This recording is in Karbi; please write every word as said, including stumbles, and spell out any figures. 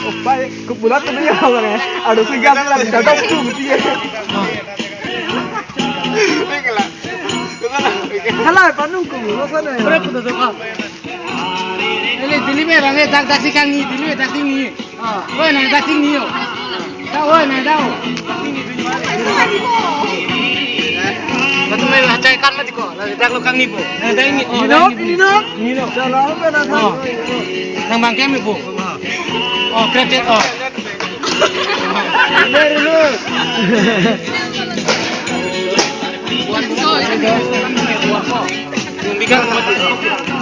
Opai, kubulat tu dia orang eh. Aduh, segar lah, kita tahu tu dia. Hala, panung ku, masa na? Pura putus apa? Ele, dili me range dak dak si kangni, dili me dak si ni. Oi, nang dak si ni yo. Da, oi, nang da, o. Latum me hachai kan mati ko. Ladak lo kangni po. Nang dak ni, o, ini dak dok, ni. Ini dok. Jalan apa nang? O. Nang bang kami po. O, kredit, o. Ini dulu. Nang bikin mati.